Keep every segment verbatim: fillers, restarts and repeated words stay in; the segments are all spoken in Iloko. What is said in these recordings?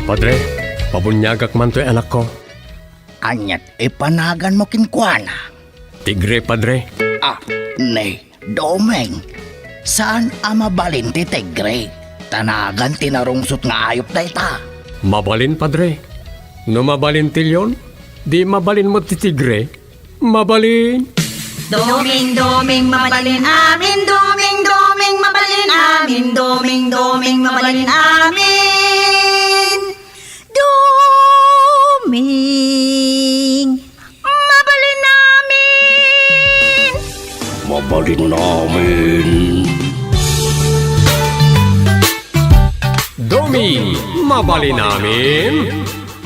Padre, pabuniagak man toy anakko. Aniat ipanaganmo kenkuana? Tigre, Padre. Ah, ni Doming, saan a mabalin ti tigre? Ta nagan ti narungsot nga ayup dayta. Mabalin, Padre. No mabalin ti leon, di mabalin met ti tigre. Mabalin. Doming, doming, mabalin amin. Doming, doming, mabalin amin. Doming, doming, mabalin amin. Doming, mabalin amin. Mabalin amin. Doming, mabalin amin.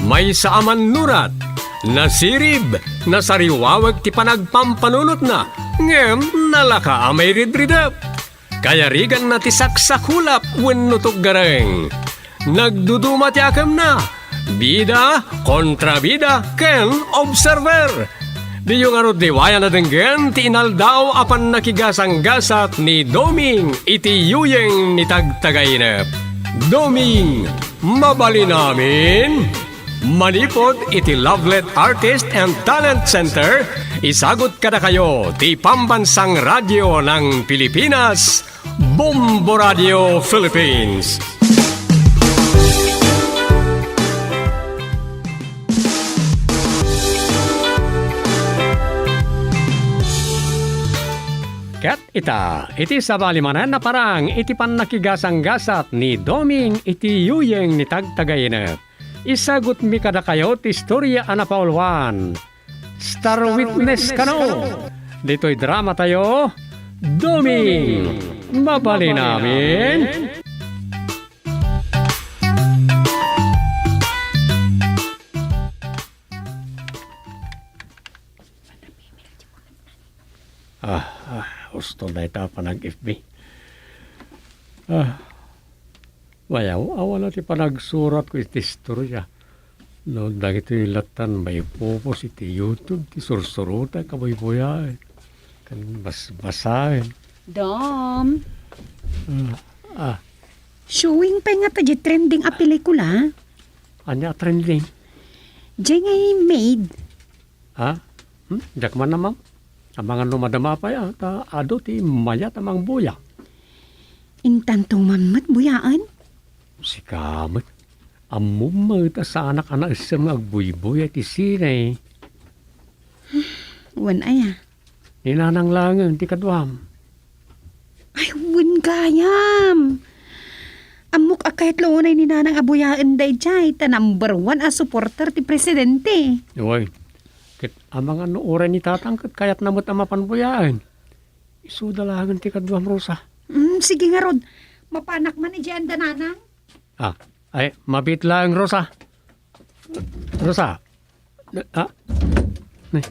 Maysa a mannurat, nasirib, nasariwawek ti panagpampanunotna, ngem nalaka a mairidridep. Kayariganna ti saksakulap wenno tuggareng. Nagduduma ti akemna, bida, kontrabida, ken observer. Diyo ngarud liwayan a denggen ti inaldaw a pannakigasanggasat ni Doming iti yuyeng ni Tagtagainep. Doming, mabalin amin? Manipud iti Lovelet Artist and Talent Center, isagut kadakayo ti Pambansang Radyo ng Pilipinas, Bombo Radio Philippines. Ket ita, iti sabali manen a parang iti pannakigasanggasat ni Doming iti yuyeng ni Tagtagainep. Isagutmi kadakayo ti istoria a napauluan, Star Witness kano. Ditoy dramatayo, Doming, mabalin amin. Ah, ah, husto dayta panag-F B. Ah, mayaw-awan ti panagsuratko iti istoria. No, dagitoy lattan maipupos iti YouTube ti sursurotak a buybuyaen ken basbasaen. Dom. Ah, ah. Showing pay ngata diay trending a pelikula. Ania a trending? Diay ngay Maid. Ha? Hmm? Diak man, ma'am. Amangan no madama pay, ah, ta adu ti mayat a mangbuya. Intanto man met buyaen? Sika met. Ammom met a saanak a naessem nga agbuybuya iti sine. Wen aya? Ni Nanang laengen ti kaduam. Ay, wen gayam. Ammok a kayat la unay ni Nanang a buyaen daydiay, ta number one a supporter ti presidente. Wen, ket amangan no uray ni Tatang ket kayatna met a mapan buyaen. Isuda laengen ti kaduam, Rosa. Mm, sige ngarud. Mapanak man idiay anda Nanang? Ah, ay, mabiit laeng, Rosa. Rosa. Ah, ni.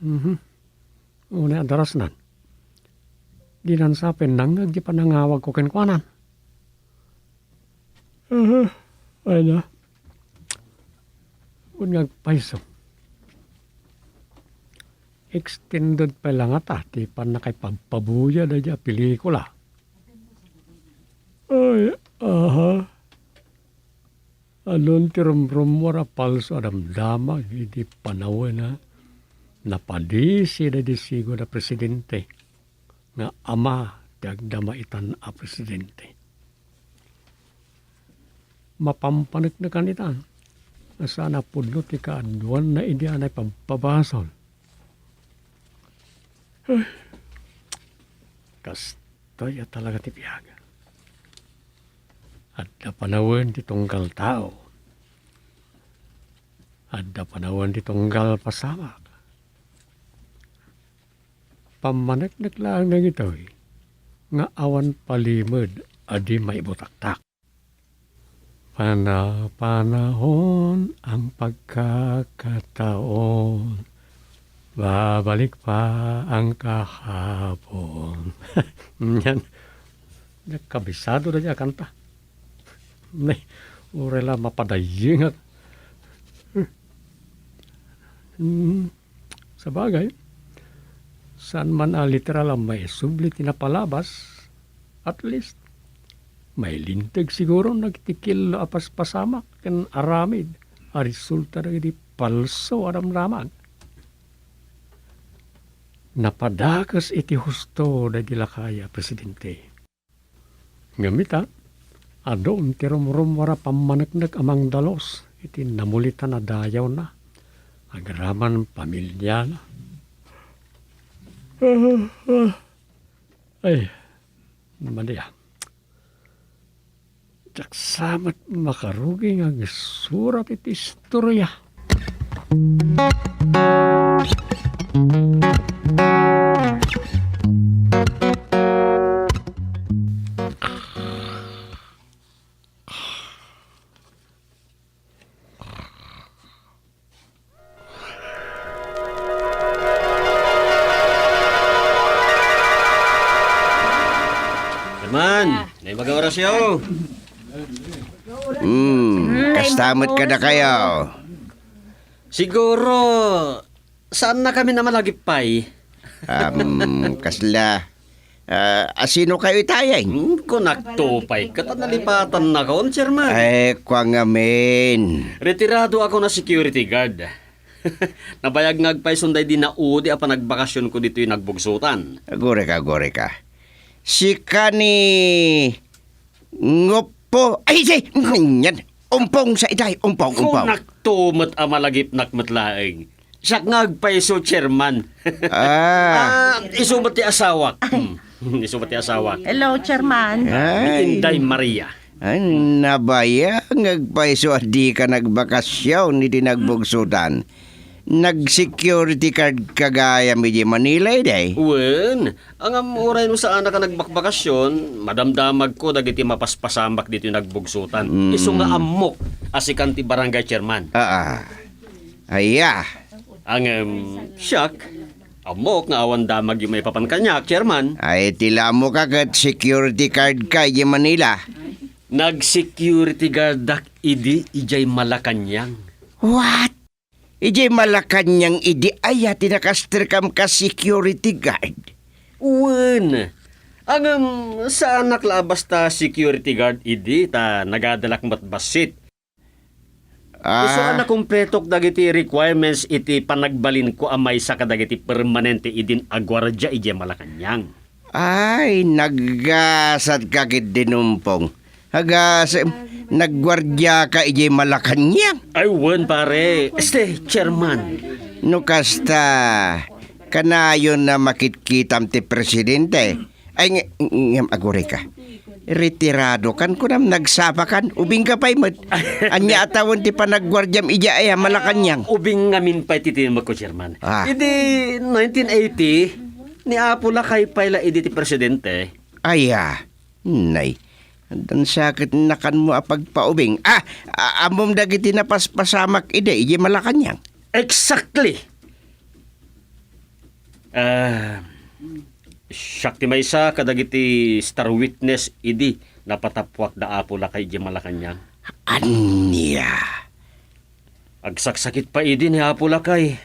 Mhm. Unay a darasnan. Dinan sa pay nangngeg ti panangawagko kenkuana. Aha, ay na. Wen nga agpayso. Extended pay la ngata ti pannakaipagpabuya daydiay a pelikula. Ay, aha. Adun ti rumrummuar a palso a damdama idi panawen a napadisi daydi sigud a presidente nga ama ti agdamaitan a presidente. Mapanpaneknekan ita a saan a pudno ti kaaduanna idi a naipabpabasol. Ay, kastoy a talaga ti biag. Adda panawen ti tunggal tao. Adda panawen ti tunggal pasamak. Pammaneknek laeng dagitoy nga awan palimed a di maibutaktak. Panapanahon ang pagkakataon, babalik pa ang kahapon. Yan. Kabisado na niya kanta. Nay, uray la mapadayengak. Hmm. Sabagay, saan man a literal a maisubli ti napalabas, at least, Mailinteg siguro dagiti kello a paspasamak ken aramid a resulta dagiti palso a damdamag. Napadakes iti husto dagiti lakay a presidente. Ngem ita, adun ti rumrummuar a pammaneknek a mangdalus iti namulitan a dayawna agraman pamiliana. Ay, Maria. Diak sa met makarugi nga agsurat iti istoria. Chairman, nay maga orasyo. Hmm, kasta met kadakayo. Siguro, saannakamin a malagip pay. Am, kasla? Ah, asino kayo itayay? Hmm, kunakto pay, ket nalipatannakon, Chairman. Ay, kua ngamin. Retirado ako a security guard. Nabayag nga agpayson daydi naudi a panagbakasionko ditoy Nagbugsutan. Agurayka, agurayka. Sika ni Ngoppo. Ay, si, yan. Umpong sa itay, umpong, umpong. Kunakto met a malagipnak met laeng. Siak nga agpayso, Chairman. Ah. Ah, isu met ti asawak. Hmm. Isu met ti asawak. Hello, Chairman. Ay. Inday Maria. Ay, nabayag nga agpayso a dika nagbakasion iti Nagbugsutan. Nag-security card ka gayam iti Manila, idi? Wen, ngem uray no saanak a nagbakbakasion, madamdamagko dagiti mapaspasamak ditoy Nagbugsutan. Mm. Isu nga ammok a sikan ti barangay chairman. Aa. Aya. Ngem, siak, ammok nga awan damag ti maipapan kaniak, Chairman. Ay, ti la ammoka ket security card ka idiay Manila. Nag-security guardak idi idiay Malacañang. What? Idiay Malacañang idi aya ti nakasterkam ka security guard? Wen. Ngem, saanak la a basta security guard idi ta nagadalak met bassit. Ah. Isu a nakumpletok dagiti requirements iti panagbalinko a maysa kadagiti permanente idin a guardia idiay Malacañang. Ay, naggasat ka ket dinumpong. Agas-, nagguardia ka idiay Malacañang? Ay, wen, pare. Este, chairman. No kasta, kanayon a makitkitam ti presidente. Ay, ng-, ngem agurayka. Retirado kan kunam, nagsapa kan, ubing ka pay met. Ania a tawen ti panagguardiam idiay aya Malacañang? Ubing ngamin pay ti tinemmekko, Chairman. Ah. Idi nineteen eighty, ni Apo Lakay pay la idi ti presidente. Aya, nay. Addan sa ket nakanmo a pagpaubing. Ah, a-, ammom dagiti napaspasamak idi, idiay Malacañang? Exactly. Ah, siak ti maysa kadagiti star witness idi napatappuak da Apo Lakay idiay Malacañang. Ania? Agsaksakit pay idi ni Apo Lakay.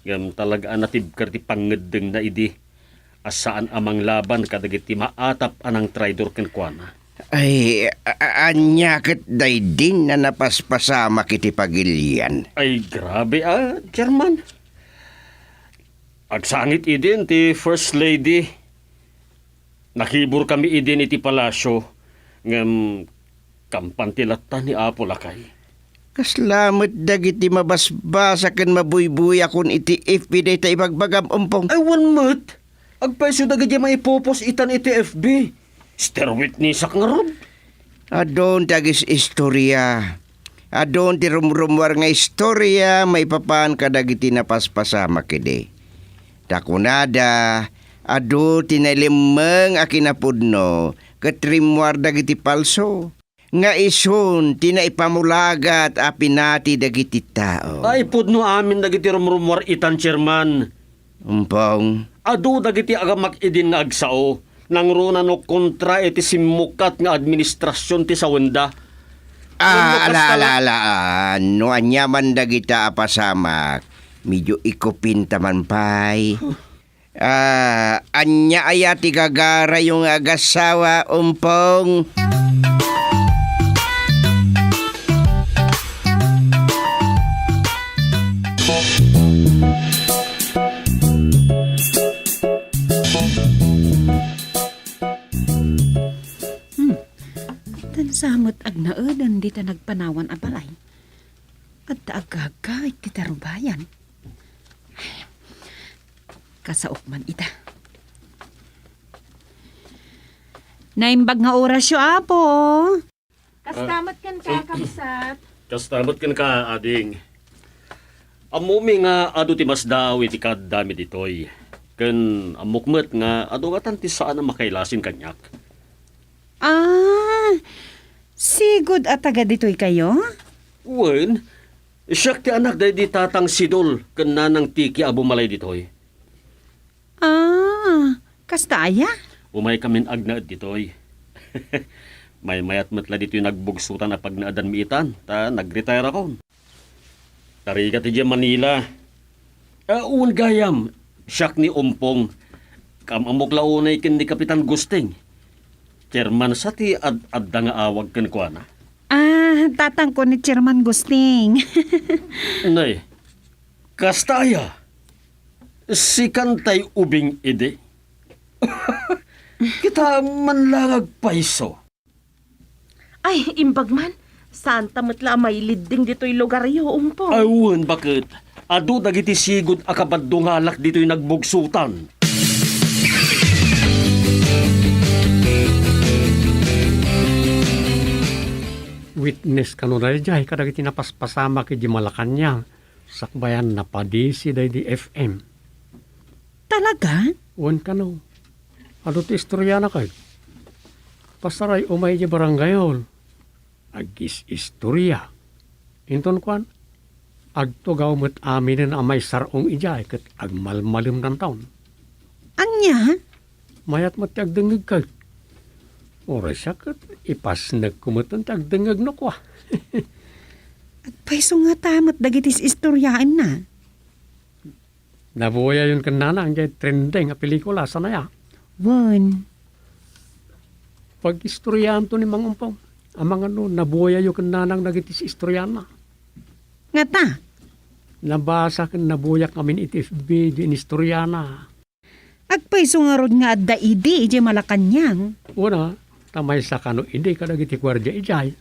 Ngem talaga a natibker ti pangngeddengna idi a saan a manglaban kadagiti maatap a nangtraidor kenkuana. Ay, a-, a-, ania ket daydi a napaspasamak iti pagilian? Ay, grabe, ah, Chairman. Agsangit idin ti First Lady. Nakiburkami idin iti palasio, ngem kampan ti latta ni Apo Lakay. Kasla met dagiti mabasbasa ken mabuybuyaken iti F B dayta ibagbagam, Umpong? Ay, wen met. Agpayso dagiti maipupos itan iti F B. Star witnessak ngarud. Adun ti agis-istoria. Adun ti rumrummuar nga istoria maipapan kadagiti napaspasamak idi. Ta kunada, adu ti nailemmeng a kinapudno ket rimmuar dagiti palso, nga isun ti naipamulagat a pinati dagiti tao. Ay, pudno amin dagiti rumrummuar itan, Chairman. Umpong. Adu dagiti agamak idin nga agsao, nangruna no kontra iti simmukat nga administrasion ti sawenda. Ah, ala, ala, ala, ah, no aniaman dagita a pasamak, medyo ikupinta man pay. Ah, ania aya ti gagarayo nga agasawa, Umpong? Hmm. Adda sa met agnaeden dita nagpanawan a balay. Adda agagayat ti tarubayan. Kasaok man ita. Naimbag nga orasyo, Apo. Kasta met kenka, kabsat. Kasta met kenka, ading. Ammomi nga adu ti masdaaw iti kaaddami ditoy. Ken ammok met nga adu ngatan ti saan a makailasin kaniak. Ah, sigud a taga ditoy kayo? Wen, siak ti anak daydi Tatang Sidol ken Nanang Tiki a bumalay ditoy. Ah, kasta aya? Umay kamin agnaed ditoy. Maymayat met la ditoy nagbugsotan a pagnaedanmi itan, ta nagretire akon. Tarigat idiay Manila. Ah, wen gayam, siak ni Umpong. Kaam-ammok la unay ken ni Kapitan Gusting. Chairman sa ti ad-adda nga awag kenkuana. Ah, tatangko ni Chairman Gusting. Nay, kasta aya? Sikantay ubing idi? Kita man lang agpayso. Ay, imbag man. Saanta met la a mailidding ditoy lugaryo, Umpong. Ay, wen, baket. Adu dagiti sigud a kabaddungalak ditoy nagbugsotan. Witness kano daydiay kadagiti napaspasamak iti Malacañang, sakbayan napadisi daydi F M. Talaga? Wen kano. Adu ti istoriana kay. Pasaray umay idiay barangay hall. Agis-istoria. Inton kuan, agtugaw met aminen a maisar-ong idiay ket agmalmalemdanton. Ania? Mayat met ti agdengngeg kay. Uray siak ket ipasnekko met ti agdengngeg no kua. Agpayso ngata met dagiti is-istoriaenna? Nabuyayon ken Nanang diay trending a pelikula, saan aya? Wen. Pag-istoriaanto ni Mang Umpong. Amangan no nabuyayo ken Nanang dagiti is-istoriana. Ngata? Nabasa ken nabuyak ngamin iti F B diay inistoriana. Agpayso ngarud nga adda idi idiay Malacañang? Wen a, ta maysa kano idi kadagiti guardia idiay.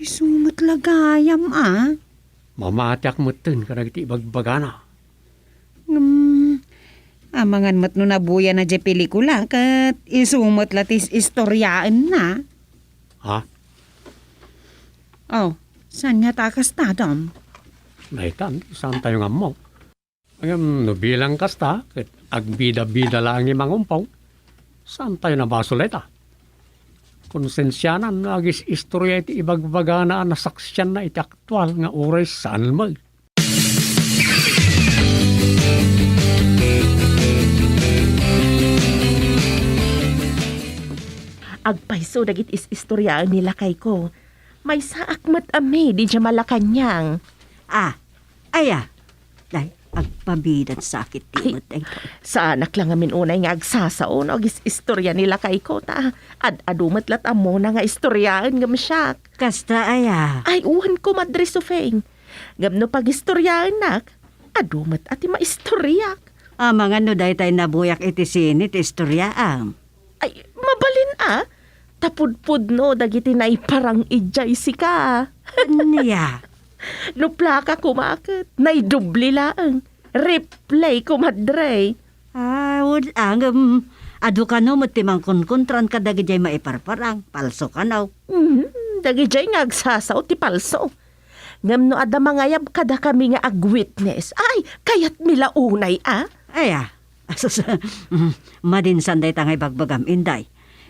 Isu met la gayam a. Mamatiak metten kadagiti ibagbagana. Ngem, amangan met no nabuyana diay pelikula ket isu met la ti is-istoriaenna. Ha? Oh, saan ngata a kasta, Dom? Daytan, saantayo nga ammo. Ngem no bilang kasta, ket agbida-bida laeng ni Mang Umpong, saantayo nabasol dayta. Konsensianan no agis-istoria iti ibagbagana a nasaksianna iti aktual nga uray saan met. Agpayso dagiti is-istoriaen ni lakayko. Maysaak met a maid idiay Malacañang. Ah, aya, Day, agpabidat sakit ti met, daytoy. Saanak la ngamin unay nga agsasao no agis-istoria ni lakayko, ta ad-adu met la't ammona nga istoriaen ngem siak. Kasta aya? Ay, wen, Madre Sofeng. Ngem no pagistoriaennak, adu met a ti maistoriak. Amangan no daytay nabuyak iti sine ti istoriaam. Ay, mabalin a. Ta pudpudno dagiti naiparang idiay sika. Ania? No plaka koma ket, naidubli laeng. Replay, komadre. Ah, wen, ngem, adu kano met ti mangkunkontran kadagidiay maiparparang. Palso kano. Mhm, dagidiay nga agsasao ti palso. Ngem no adda mangayab kadakami nga agwitness, ay, kayatmi la unay a. Aya, asus, mm, madinsan dayta nga ibagbagam, Inday.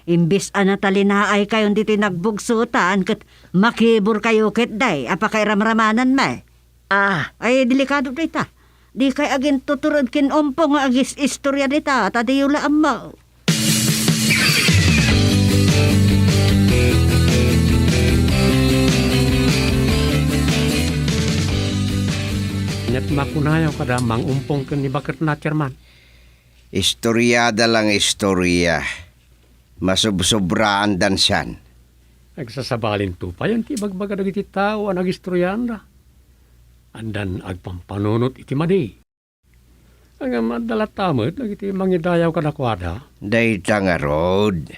Imbes a natalinaaykayon ditoy nagbugsotan ket makiburkayo ketdi a pakairamramananmi. Ah. Ay, delikado dayta. Dikay agintutured ken Umpong nga agis-istoria dita, ta diyo la ammo. Ket makunayo kada Mang Umpong ken ni baketna, Chairman. Istoriada lang istoria. Masubsobraandan sian. Agsasabalinto payen ti ibagbaga dagiti tao a nagistoriaanda. Andan agpampanunot iti madi. Ngem adda latta met dagiti mangidayaw kadakuada. Dayta ngarud.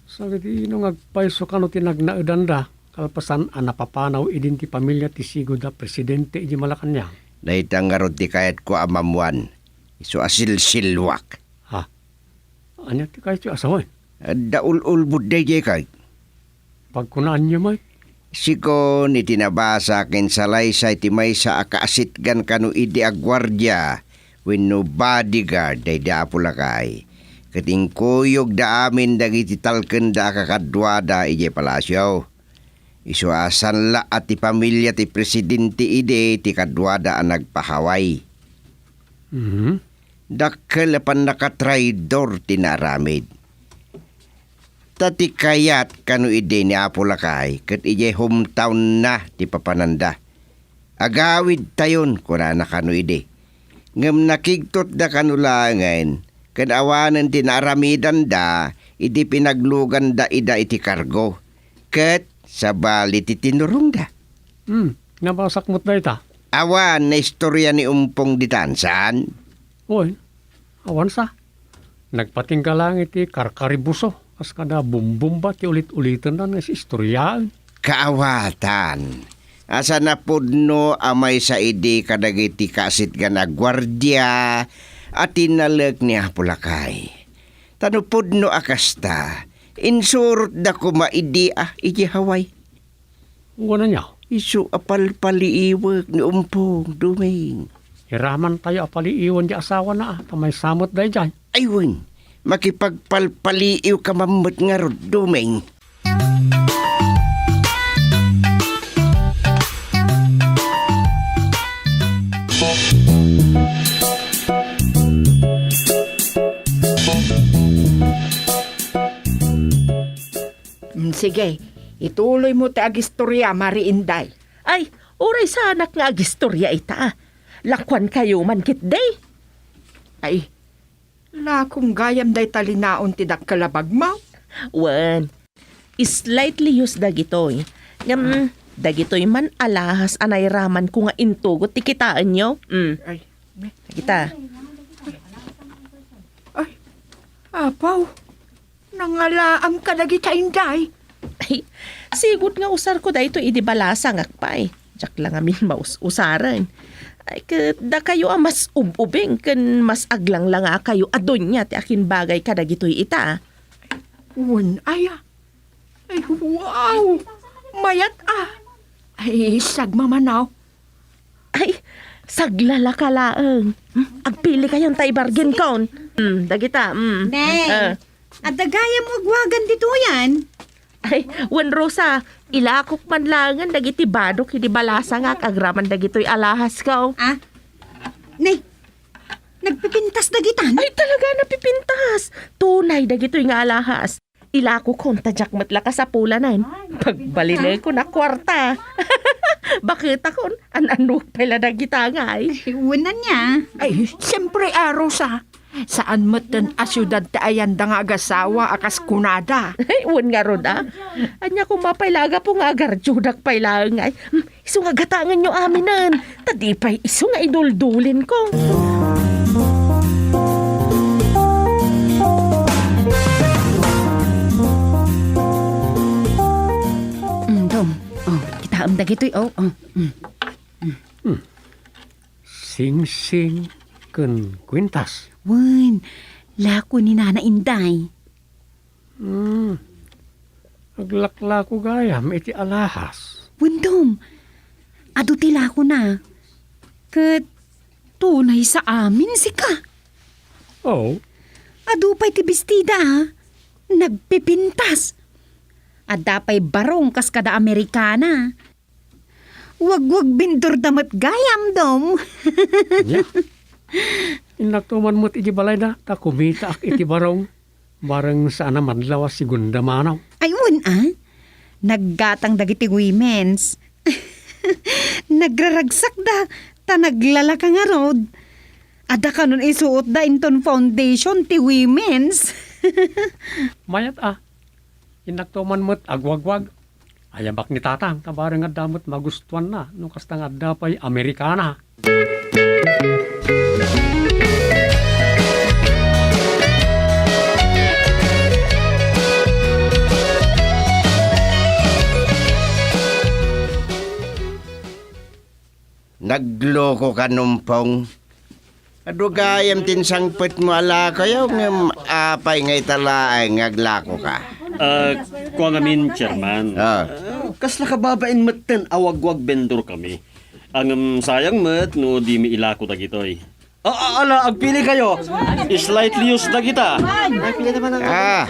Sagadi no nga agpayso kano ti nagnaedanda, kalpasan a napapanaw idin ti pamilia ti sigud a presidente iti Malacañang. Dayta ngarud ti kayatko a maammoan. Isu a silsilluak. Ha? Ania ti kayatyo a sawen? Adda ul-ulbod daydiay kay. Pagkunaanyo met? Sikon iti nabasa ken salaysay ti maysa a kaasitgan kano idi a guardia wenno bodyguard daydi Apo Lakay. Ket inkuyogda amin dagiti talkenda a kakaduada idiay palasio. Isu a sanla a ti pamilia ti presidente idi ti kaduada a nagpa-Hawaii. Mhm. Dakkel a pannakatraidor ti naaramid. Ta ti kayat kano idi ni Apo Lakay ket idiay hometown-na ti papananda. "Agawidtayon," kunana kano idi. Ngem nakigtotda kano laengen ken awanen ti naaramidanda idi pinagluganda ida iti kargo. Ket sabali ti tinurongda. Hmm, nabasak met dayta. Awan naistorya ni Umpong ditan, saan? Wen, awan sa. Nagpatingga lang iti karkaribuso, kas kada bumbumba ti ulit-ulitenna nga istoriaen. Kaawatan. Asa napudno a maysa idi kadagiti kaasitgan a guardia a tinalek ni Apo Lakay. Ta no pudno a kasta, insurotda koma idi a iti Hawaii. Wen ania? Isu a palpaliiwek ni Umpong, Doming. Iramantayo a paliiwen ti asawana, a, ta maysa met daydiay. Ay wen, makipagpalpaliiwka man met ngarud, Doming. Mm, sige, ituloymo ti agistorya, Mari Inday. Ay, uray saanak nga agistorya ita. Lakuankayo man ketdi. Ay, lakong gayam dayta linaon ti dakkel a bagmo. Wen, slightly used dagitoy. Ngem, dagitoy man alahas a nairamanko nga intugot ti kitaenyo. Mm. Ay. Kita. Ay, apaw. Nangalaam kadagita, Inday? Ay, sigud nga usarko daytoy idi balasangak pay. Diak la ngamin maus-usaren. Ay, ket dakayo a mas ub-ubing ken mas aglanglangakayo a donia ti akimbagay kadagitoy ita. Wen aya? Ay, wow! Mayat a! Ay, sagmamanaw. Ay, saglalaka laeng. Hmm, agpilikayon ta ibargenkon. Hmm, dagita, hmm. Nay, ah, adda gayam agwagan ditoyan. Ay, wen Rosa, ilakok man laengen dagiti badok idi balasangak agraman dagitoy alahasko. Ah? Nay, nagpipintas dagitan? Ay, talaga, napipintas. Tunay dagitoy nga alahas. Ilakokon ta diak met la kasapulanen. Pagbalinekon a kuarta. Baketakon, an-annuak pay la dagita ngay. Ay, wen ania? Ay, siempre a, Rosa. Saan metten a siudad ti ayanda nga agasawa a kas kunada. Ay, wen ngarud a. Ania koma pay la a gapu nga agardiudak pay laeng ngay. Hmm, isu nga gatangenyo aminen, ta di pay isu nga iduldulinko. Mm, Dom. Oh, kitaem dagitoy, oh. Oh. Mm. Mm. Hmm. Singsing ken kuintas. Wen, lako ni Nana Inday. Hmm. Aglaklako gayam iti alahas. Wen Dom, adu ti lakona. Ket tunay sa amin sika. Oh. Adu pay ti bestida, a. Nagpipintas. Adda pay barong kas kada Amerikana. Wagwagbindorda met gayam, Dom. Ania? Innakto man met iti balayda, ta kumitaak iti barong. Bareng saan a madlaw a segunda mano. Ay, wen a. Naggatang dagiti women's. Nagraragsakda, ta naglalaka ngarud. Adda kanon isuotda inton foundation ti women's. Mayat a. Innakto man met agwagwag. Ayamak ni Tatang, ta bareng adda met magustuanna no kasta nga adda pay Amerikana. Naglokoka, Umpong. Adu gayam ti insangpetmo a lakoyo, ngem apay nga ita laeng nga aglakoka? Ah, kua ngamin, Chairman. Ah. Ah, kasla kababain metten a wagwag vendor kami. Ngem sayang met no dimi ilako dagitoy. Ah, ah, ala, agpili kayo. Slightly used dagita. Ah,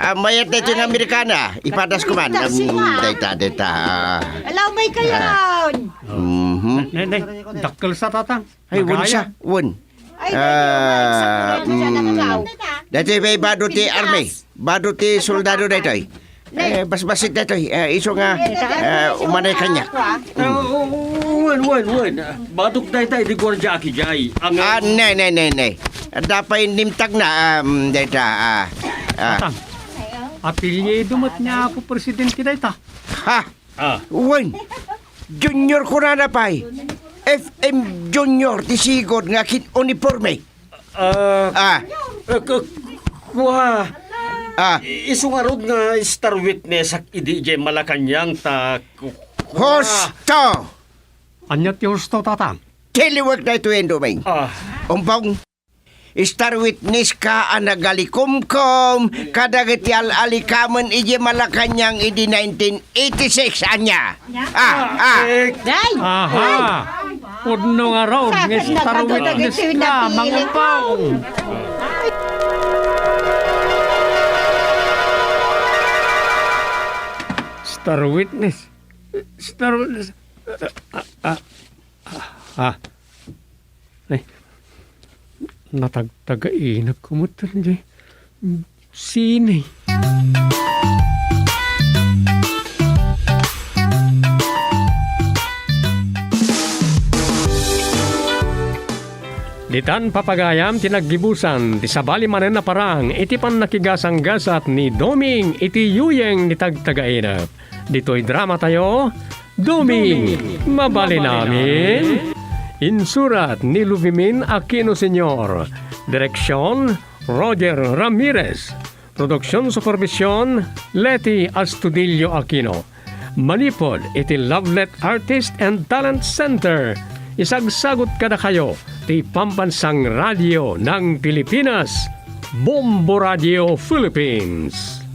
ah, mayat daytoy nga Amerikana. Ipadas ko man. Am, dayta, dayta. Ah. Allow may kayon. Mhm. Nay, nay, dakkel sa, Tatang. Ay, wen sa, wen. Ay, ah, daytoy, mm, daytoy may bado ti army. Bado ti soldado daytoy. Eh, basbasit daytoy. Eh, isu nga, eh, umanay kaniak. Ah, wen, wen, wen. Badok dayta idi guardia aki jay. Ang, ah, ne, ne, ne, ne. Adda pay nimtagna, um, dayta, ah, ah. Tatang, apelyido met ni Apo Presidente dayta. Ha? Ah. Wen, Junior kunana pay. F M Junior ti sigud nga kin-uniforme. Ah, ah, k-, kua. Ah. I-, isu ngarud nga star witness ak idi idiay Malacañang ta ku-, kua. Husto! Ania ti husto, Tatang? Tiliwek daytoy, Doming. Ah. Umpong. Star witness ka a nagalikumkom kadagiti al-alikamen idiay Malacañang idi nineteen eighty-six, ania? Ah, ah. Eh, day! Aha! Pudno ngarud nga star witness ka, Mangumpong. Star witness. Star witness. Ah, ah, ah. Ah. Ay, natagtagainagko met diay sine. Ditan, papagayam, ti naggibusan ti sabali manen a parang iti pannakigasanggasat ni Doming iti yuyeng ni Tagtagainep. Ditoy dramatayo, Doming, mabalin amin. Insurat ni Luvimin Aquino Senior. Direksyon, Roger Ramirez. Production supervision, Leti Astudillo Aquino. Manipud iti Lovelet Artist and Talent Center, isagsagut kadakayo ti Pambansang Radio ng Pilipinas, Bombo Radio Philippines.